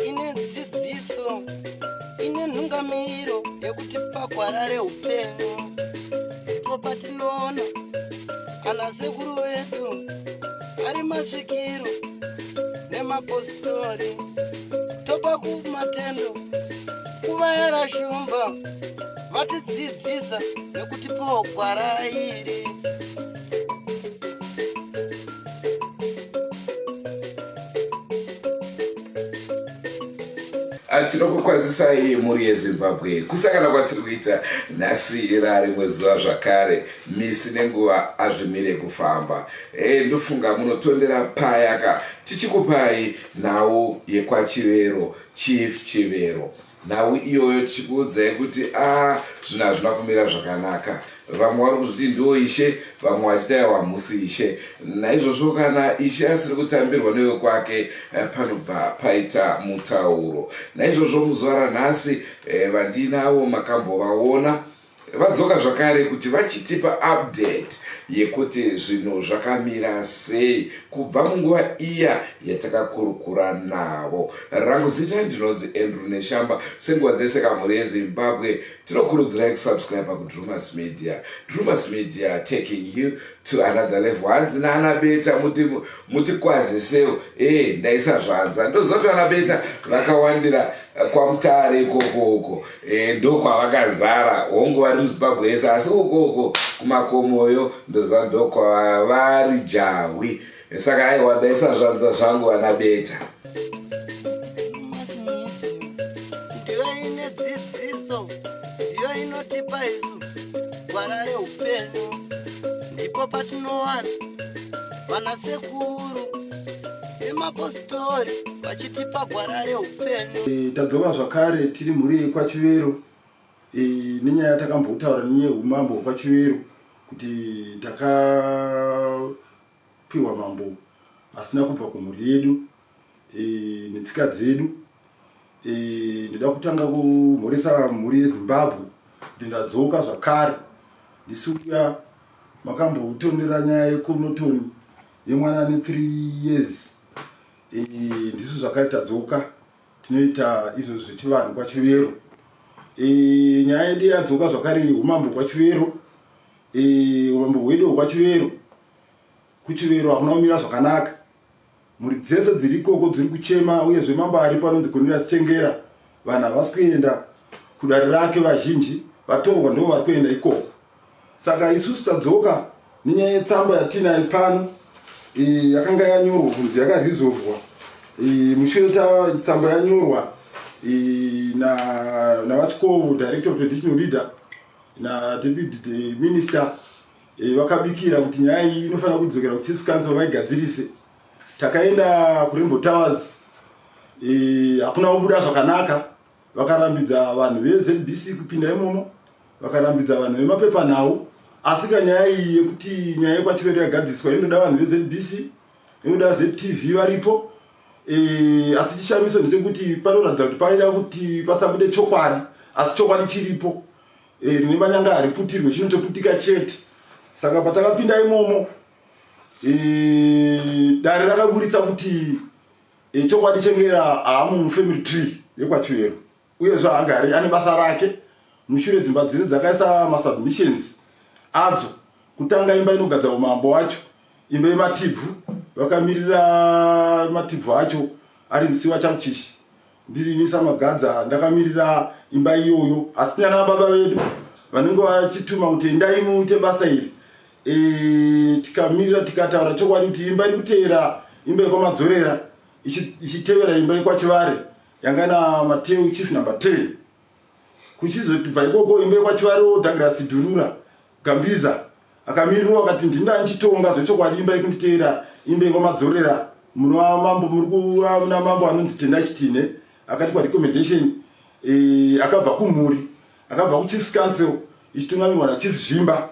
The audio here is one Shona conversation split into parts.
Ine dzidziso, ine nhungamiriro yekuti pagwara reupenyu ndipo patinoona ana sekuru vedu ari masvikiro nemapositori, topa kumatendo kuvayera shumba vatidzidzisa nekutipawo gwara iri. Tinokukwazisai mhuri yeZimbabwe, kusangana kwatiri kuita nhasi rarimwe zuva zvakare. Misi nenguva azvimire kufamba. Ndofunga munotondera paya ka tichikupai nhau yekwaChivero, Chief Chivero. Nhau iyoyo tichikuudzai kuti a zvinhu hazvina kumira zvakanaka. Vamwe vari kuzviti ndiwo ishe, vamwe vachiti aiwa hamusi ishe. Naizvozvo kana ishe asiri kutambirwa newekwake, panobva paita mutauro. Naizvozvo muzuva ranhasi, vandinavo makambovaona vadzoka zvakare kuti vachitipa update yekuti zvinhu zvakamira sei kubva munguva iya yatakakurukura navo. Rangu zita ndinonzi Andrew Neshamba. Senguva dzese kamhuri yeZimbabwe, tinokurudzirai kusubscribe kuDrumas Media. Drumas Media, taking you to another level. Hanzi naana beta mutikwazisewo. Ndaisa zvanza. Ndoziva kuti ana beta vakawandira kwaMutare ikoko uko. Ndokwavakazara, hongu vari muZimbabwe yese, asi ukoko kumakomoyo ndoziva ndokwavari jahwi. Saka aiwa, ndaisa zvanza zvangu vana beta. Ndiyo ine dzidziso, ndiyo inotipa isu gwara reupenyu. Ndipo patinowana vana sekuru nemapositori vachitipa gwara reupenyu. Tadzoka zvakare tiri mhuri yekwaChivero, nenyaya yatakambotaura neyeumambo hwekwaChivero kuti takapiwa mambo asina kubva kumhuri yedu netsika dzedu. Ndoda kutanga kumhoresa mhuri yeZimbabwe kuti ndadzoka zvakare. Ndisiuya makambotondera nyaya yekonotoni yemwana ane 3 years. Ndisu zvakare tadzoka, tinoita izvozvo zvechivanhu kwaChivero. Nyaya yedu yadzoka zvakare, umambo hwaChivero. Umambo hwedu hwekwaChivero, kuChivero hakuna kumira zvakanaka. Mhuri dzese dziri ikoko dziri kuchema, uyezve mambo aripo anonzi Cornelius Chengera, vanhu havasi kuenda kudare rake, vazhinji vatorwa ndo vari kuenda ikoko. Saka isusu tadzoka nenyaya yetsamba yatinayo pano, yakanga yanyorwa kunzi yakarizovhwa mushure tsamba yanyorwa naVaChikovo, director of traditional leader, na deputy minister. Vakabikira kuti nyaya iyi inofanira kudzokera kuchiefs council vaigadzirise. Takaenda kuRainbow Towers, hakuna kubuda zvakanaka. Vakarambidza vanhu veZBC kupinda imomo, vakarambidza vanhu vemapepanhau. Asi kanyaya iyi yekuti nyaya yekwaChivero yagadziriswa inoda vanhu veZBC, inoda ZTV varipo. Asi chishamiso ndechekuti panoratidza kuti paida kuti pasabude chokwadi, asi chokwadi chiripo. Rine manyanga hariputirwe, chinotoputika chete. Saka patakapinda imomo, dare rakaburitsa kuti chokwadi Chengera haamu mufamily tree yekwaChivero, uyezve haagari, ane basa rake. Mushure dzimba dzese dzakaisa masubmissions adzo. Kutanga imba inogadza umambo wacho, imba yeMatibvu, vakamirira Matibvu acho ari Musiwa Chamuchishi. Ndirini Samagadza ndakamirira imba iyoyo, asi tinana baba vedu vanenge vachituma kuti endai muite basa iri. Tikamirira tikataura chokwadi kuti imba iri kuteera imba yekwaMadzorera ichitevera imba yekwaChivare yanga na Mateu chief number 10. Kuchizobva ikoko imba yekwaChivarewo Douglas Dhurura Gambiza akamirirwa akati ndini ndichitonga zvechokwadi, imba yekunditeera imba yekwaMadzorera, munova mambo muri kuva muna mambo anonzi Tendai Chitine akatipa recommendation, akabva kumhuri, akabva kuchiefs council ichitungamirwa naChief Zvimba.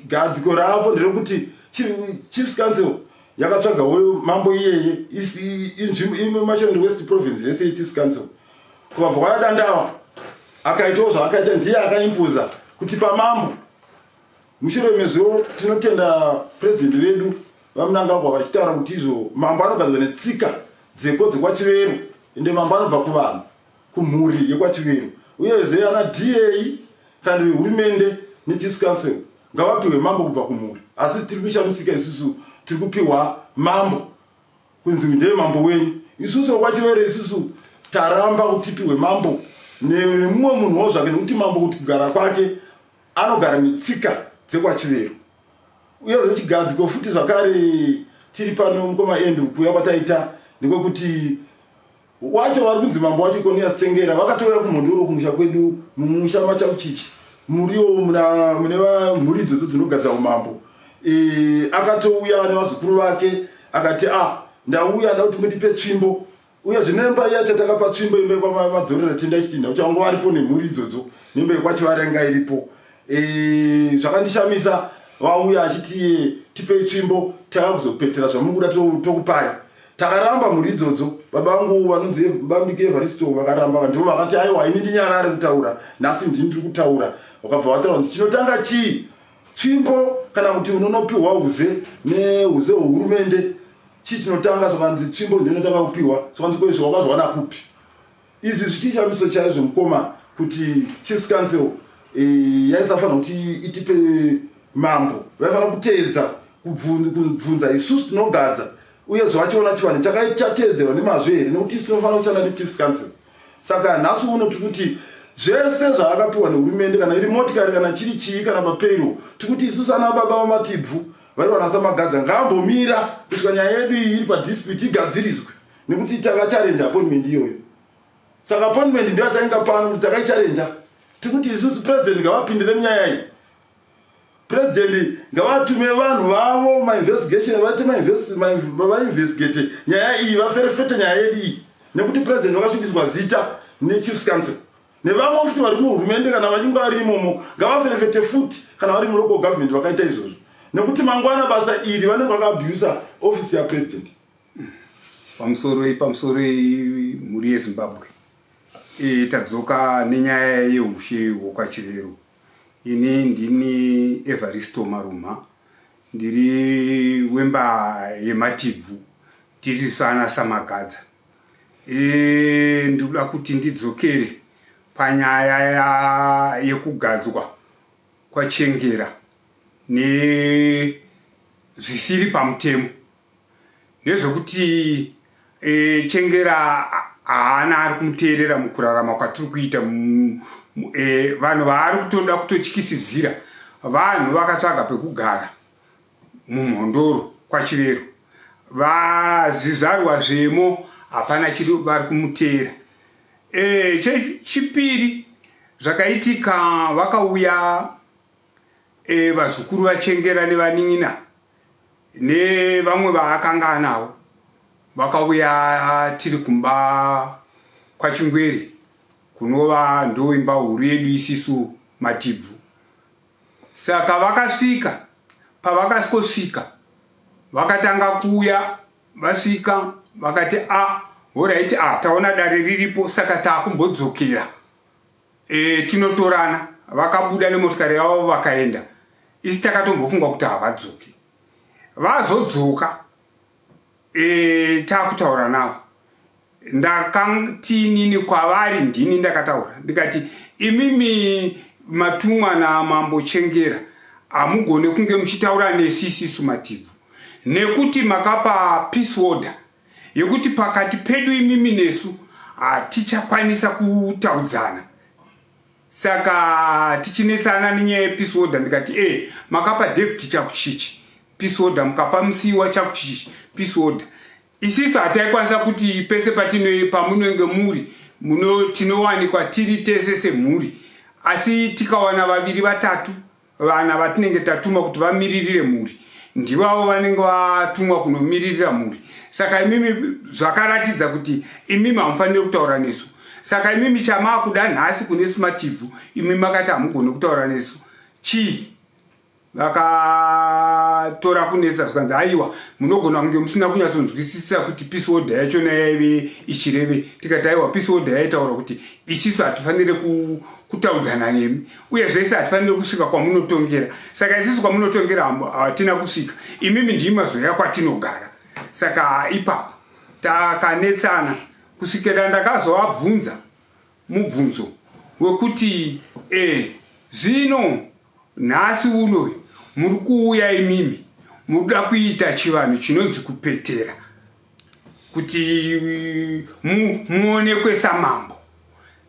Gadziko rapo nderekuti chiefs council yakatsvagawo mambo iyeye, inzvimbo iMashonaland West Province yese yechiefs council. Kukabva kwaya Dandawa akaitawo zvaakaita, ndiye akaimpoza kuti pamambo. Mushure mezvo tinotenda President vedu VaMnangagwa vachitaura kuti izvo mambo anogadzwa netsika dzeko dzekwaChivero ende mambo anobva kuvanhu kumhuri yekwaChivero uyezve ana DA kana vehurumende neChiefs Council ngavapihwe mambo kubva kumhuri asi tiri kushamisika isusu tiri kupihwa mambo kunzi ndiye mambo wenyu isusu kwachivere isusu taramba kuti tipihwe mambo nemumwe munhuwo zvake nekuti mambo kuti kugara kwake anogara netsika dzekwachivero uyezve chigadziko futi zvakare tiri pano mukoma Andrew kuuya kwataita ndekwekuti Wacho vari kunzi mambo wacho Konias Chengera vakatouya kuMhondoro kumusha kwedu mumusha maChauchichi muriwo muna mune mhuri idzodzo dzinogadza umambo e, akatouya nevazukuru vake akati a ah, ndauya ndakuti mundipe tsvimbo uyezve nemba iya chatakapa tsvimbo imba yekwamadzorera tenda chitinha kuti vanga varipo nemhuri idzodzo nemba yekwachivarenga iripo e, zvakandishamisa vauya achiti tipei tsvimbo takakuzopetera zvamukuda tokupai Takaramba mhuri idzodzo, baba vangu vanonzi Bamdiki Evaristo vakaramba, ndivo vakati aiwa ini ndinyarare kutaura, nhasi ndini ndiri kutaura. Vakabva vataura kuti chinotanga chii, tsvimbo kana kuti unonopiwa uze neuze hwehurumende, chii chinotanga? Zvakanzi tsvimbo ndiyo inotanga kupiwa, zvakanzi ko izvo wakazviwana kupi? Izvi zvichishamiso chaizvo mukoma kuti Chiefs Council e, yaisafanira kuti itipe mambo, vaifanira kuteedza kubvunza isusu tinogadza uyezve vachiona chivanhu chateedzerwa nemazvo here nekuti isu tinofanira kushanda nechiefs council saka nhasi uno tiri kuti zvese zvaakapiwa nehurumende kana iri motikari kana chiri chii kana mapayroll tiri kuti isusu ana baba vamatibvu vari vanaSamagadza ngaambomira kusvika nyaya yedu iyi iri padispute igadziriswe nekuti takacharenja appointment iyoyo saka appointment ndiyo yatainga pano kuti takaicharenja tiri kuti isusu president ngavapindire munyaya iyi President ngavatume vanhu vavo mainvestigation vaite vainvestigate nyaya iyi vaferefete nyaya yedu iyi nekuti president vakasvibiswa zita nechiefs council nevamwe futi vari muhurumende kana vachinge vari imomo ngavaferefete futi kana vari mulocal government vakaita izvozvo nekuti mangwana basa iri vanenge vakaabusa office yapresident. Pamusoroi pamusoroi mhuri yeZimbabwe e, tadzoka nenyaya yeushe hwokwaChivero. Ini ndini Evaristo Marumha ndiri wemba yeMatibvu tiri sana Samagadza. E, ndinoda kuti ndidzokere panyaya yekugadzwa kwaChengera nezvisiri pamutemo. Ndezvekuti e, Chengera haana ari kumuteerera mukurarama kwatiri kuita e, vanhu vaari kutoda kutotyisidzira vanhu vakatsvaga pekugara mumhondoro kwaChivero vazvizvarwa zvemo hapana chiri vari kumuteera e, chechipiri zvakaitika vakauya e, vazukuru vaChengera nevanin'ina nevamwe vaakanga anavo vakauya tiri kumba kwaChingwere kunova ndoimba huru yedu isisu Matibvu. Saka vakasvika, pavakasvikosvika vakatanga kuuya vasvika vakati a ah, horaiti a ah, taona dare riripo saka taakumbodzokera e, tinotorana vakabuda nemotikari yavo vakaenda isi takatombofunga kuti havadzoki vazodzoka e, takutaura navo ndakati inini kwavari ndini ndakataura ndikati imimi matumwa namambo Chengera hamugone kunge muchitaura nesisisu Matibvu nekuti makapa peace order yekuti pakati pedu imimi nesu hatichakwanisa kutaudzana saka tichinetsana nenyaya yepeace order ndikati e eh, makapa David Chakuchichi peace order mukapa Musiyiwa Chakuchichi peace order isisu hataikwanisa kuti pese patino pamunenge muri muno tinowanikwa tiri tese semhuri asi tikawana vaviri vatatu Vana vatinenge tatuma kuti vamiririre mhuri ndivavo vanenge vatumwa kunomiririra mhuri. Saka imimi zvakaratidza kuti imimi hamufaniri kutaura nesu. Saka imimi chamaakuda nhasi kunesu Matibvu, imi makati hamugoni kutaura nesu chii? Vaka Vakatora kunetsa zvikanzi aiwa, munogona kunge musina kunyatsonzwisisa kuti peace order yachona yaive ichireve. Tikati aiwa, peace order yaitaura kuti isisu hatifanire kutaudzana nemi, uye zvese hatifanire kusvika kwamunotongera. Saka isisu kwamunotongera hatina kusvika, imimi ndii mazoya kwatinogara. Saka ipapo takanetsana kusvikira ndakazovabvunza mubvunzo wekuti e zvino nhasi uno muri kuuya imimi muda kuita chivanhu chinonzi kupetera kuti muonekwe samambo.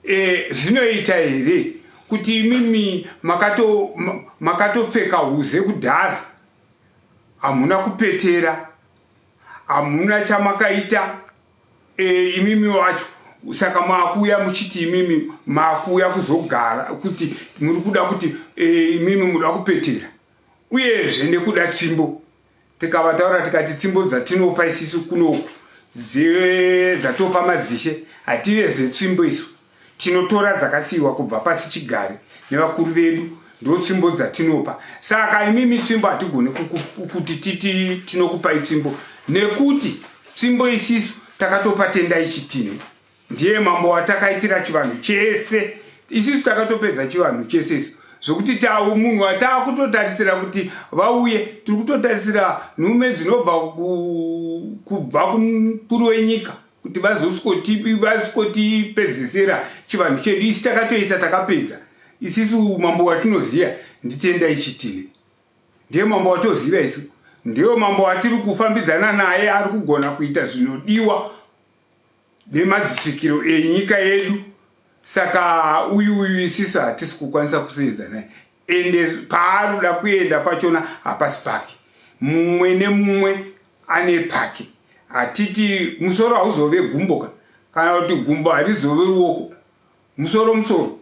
E, zvinoita here kuti imimi makatopfeka huze kudhara, hamuna kupetera, hamuna chamakaita e, imimi wacho? Saka makuuya muchiti imimi makuuya kuzogara kuti muri kuda kuti e, imimi muda kupetera, uyezve nekuda tsvimbo. Tikavataura tikati tsimbo dzatinopa isisu kunoku dzatopa madzishe hative zetsvimbo, isu tinotora dzakasiyiwa kubva pasi chigare nevakuru vedu, ndo tsvimbo dzatinopa. Saka imimi tsvimbo hatigoni kuti titi tinokupai tsvimbo, nekuti tsvimbo isisu takatopa Tendai Chitine, ndiye mambo watakaitira chivanhu chese. Isisu takatopedza chivanhu chese isu, zvokuti tau munhu wataakutotarisira kuti vauye, tiri kutotarisira nhume dzinobva kubva kumukuru wenyika kuti vazosvikotipedzisira chivanhu chedu. Isi takatoita, takapedza isisu. Mambo watinoziva ndiTendai Chitine, ndiye mambo watoziva isu, ndiyo mambo watiri kufambidzana naye, ari kugona kuita zvinodiwa nemadzisvikiro enyika yedu. Saka uyu isisu hatisi kukwanisa kuseedza naye, ende paari kuda kuenda pachona hapasi pake. Mumwe nemumwe ane pake. Hatiti musoro hauzove gumbo ka, kana kuti gumbo harizove ruoko. Musoro musoro,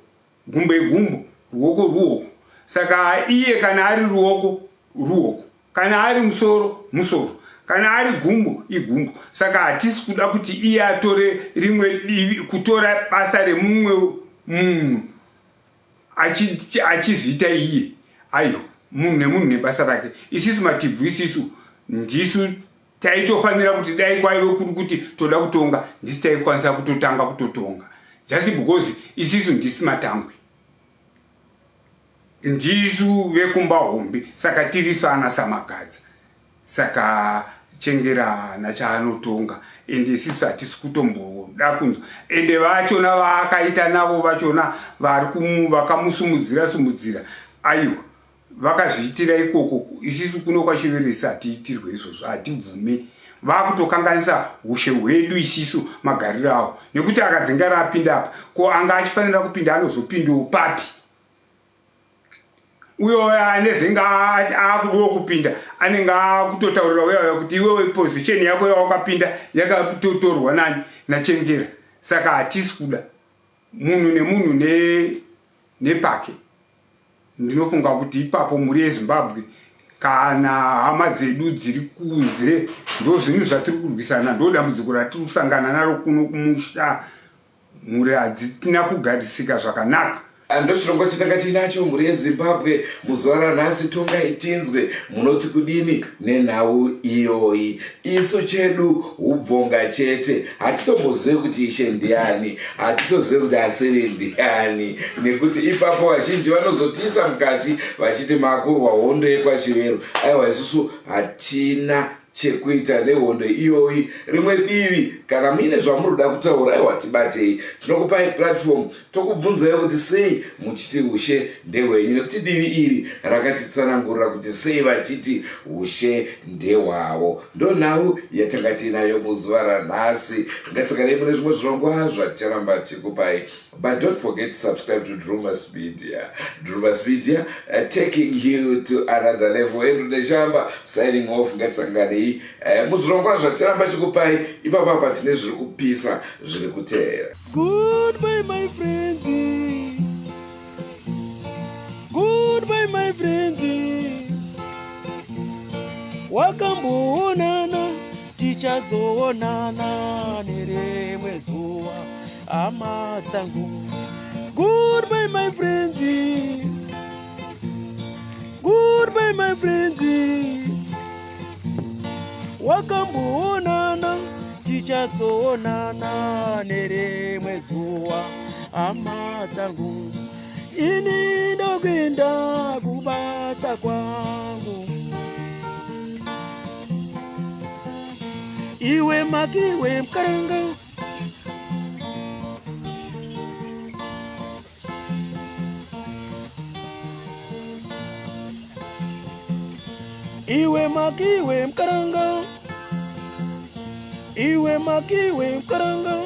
gumbo igumbo, ruoko ruoko. Saka iye kana ari ruoko, ruoko, kana ari musoro, musoro, kana ari gumbo, igumbo. Saka hatisi kuda kuti iye atore rimwe divi, kutora basa remumwe munhu achizviita iye. Aiwa, munhu nemunhu nebasa rake. Isisu matibvu, isisu ndisu taitofanira kuti dai kwaive kuri kuti toda kutonga, ndisi taikwanisa kutotanga kutotonga, just because isisu ndisi matangwe, ndisu vekumba hombe, saka tirisu ana Samagadza. Saka Chengera haana chaanotonga, ende isisu hatisi kutomboda kunzwa. Ende vachona vaakaita navo vachona vari vakamusumudzira sumudzira, aiwa, vakazviitira ikoko. Isisu kuno kwaChiveresi hatiitirwe izvozvo, hatibvume. Vakutokanganisa ushe hwedu isisu magariro avo, nekuti akadzinga rapinda apa, ko anga achifanira kupinda anozopindawo papi? Uyo anezenge akudiwo kupinda anenge akutotaurira uya uya kuti iwewe position yako yawakapinda yakatotorwa nani? NaChengera. Saka hatisi kuda, munhu nemunhu nepake. Ndinofunga kuti ipapo mhuri yeZimbabwe kana hama dzedu dziri kunze, ndo zvinhu zvatiri kurwisana, ndo dambudziko ratiri kusangana naro kuno kumusha. Mhuri hadzitina kugarisika zvakanaka. Ndochirongwa chatanga tiinacho, mhuri yeZimbabwe, muzuva ranhasi. Tongai tinzwe, munoti kudini nenhau iyoyi? Isu chedu hubvonga chete, hatitombozive kuti ishe ndiani, hatitozive kuti asiri ndiani, nekuti ipapo vazhinji vanozotiisa mukati vachiti makurwa hondo yekwaChivero. Aiwa, isusu hatina chekuita nehondo iyoyi. Rimwe divi, kana muine zvamunoda kutaura, aiwa, tibatei, tinokupai platform, tokubvunzai kuti sei muchiti ushe ndehwenyu, nekuti divi iri rakatitsanangurira kuti sei vachiti ushe ndehwavo. Ndo nhau yatanga tiinayo muzuva ranhasi. Ngatsakanei mune zvimwe zvirongwa zvaticharamba tichikupai, but don't forget to subscribe to Drumas Media. Drumas Media, taking you to another level. Andrew Neshamba signing off. Ngatisanganei muzvirongwa zvatiramba chikupai ipapa apa, tine zviri kupisa zviri kuteera. Goodbye, my friends. Goodbye, my friends. Wakamboonana, tichazoonana nerimwe zuva, hama dzangu. Goodbye, my friends. Goodbye. Goodbye my friends. Wakamboonana tichazoonana nerimwe zuva hama dzangu. Ini ndokuenda kubasa kwangu. Iwe makiwe mkaranga. Iwe makiwe mkaranga. Iwe makiwe mkaranga.